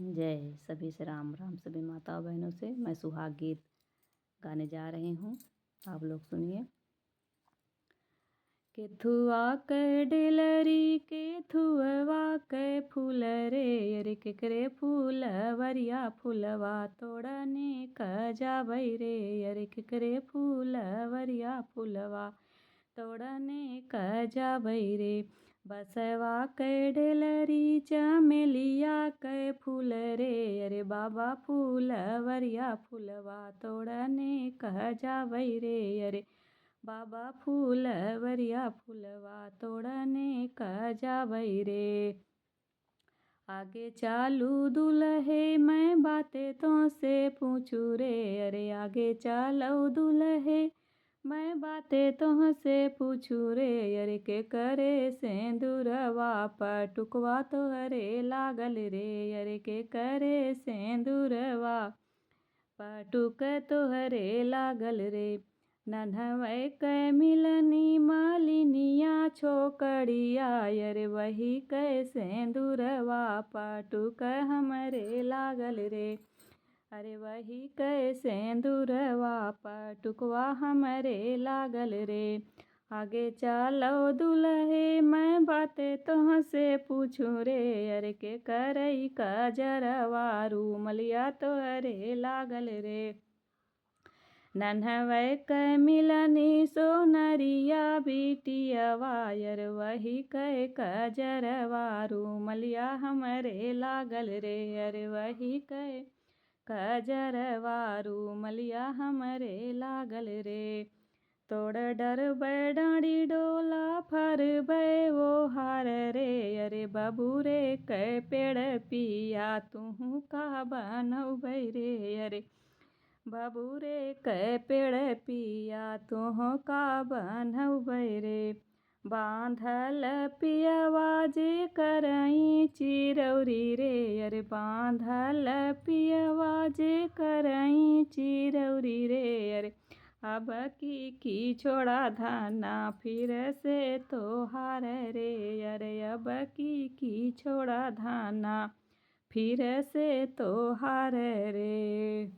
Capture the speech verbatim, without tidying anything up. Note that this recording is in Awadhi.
जय सभी से राम राम। सभी माता बहनों से मैं सुहाग गीत गाने जा रही हूँ, आप लोग सुनिए। केथुआ के डेलरी, केथुआ के फूल रे, अरे केकरे फूलवरिया फूलवा तोड़ने क जाबै रे, अरे केकरे फूलवरिया फूलवा तोड़ने क जाबै रे। बसवा के डेलरी, चमेलिया के फूल रे, अरे बाबा फूलवरिया फूलवा तोड़ने क जाबै रे, अरे बाबा फूलवरिया फूलवा तोड़ने क जाबै रे। आगे चालू दुलहे, मैं बाते तोहसे पूछू रे, अरे आगे चालू दुलहे, मैं बाते तोहसे पूछू रे, अरे केकरे सेंदुरवा पटुकवा तोहरे लागल रे, अरे केकरे सेंदुरवा पटुक तोहरे लागल रे। नन्हवै कै मिलनी मालिनिया छोकड़िया, अरे वही कै सेंदुरवा पटुक हमरे लागल रे। अरे वही कै सेंदुरवा पटुकवा हमरे लागल रे। आगे चालौ दुलहे, मैं बाते तोहसे पूछू रे, अरे केकरे कजरवा रूमलिया तोहरे लागल रे। नन्हवै कै मिलनी सोनरिया बिटियवा, अरे वही कै कजरवा रूमलिया हमरे लागल रे, अरे वही कै कजरवा रूमलिया हमरे लागल रे। तोड़ डरबै डाँड़ी डोला फरबै ओ हार रे, अरे बबुरे कै पेड़ पिया तुहूँ का बनौबै रे, अरे बबुरे कै पेड़ पिया तुहूँ का बनौबै रे। बाँधल पियवा जे करई चिरौरी रे, अरे बाँधल पियवा जे करई चिरौरी रे, अरे अब की की छोड़ा धाना फिर से तोहार रे, अरे अब की की छोड़ा धाना फिर से तोहार रे।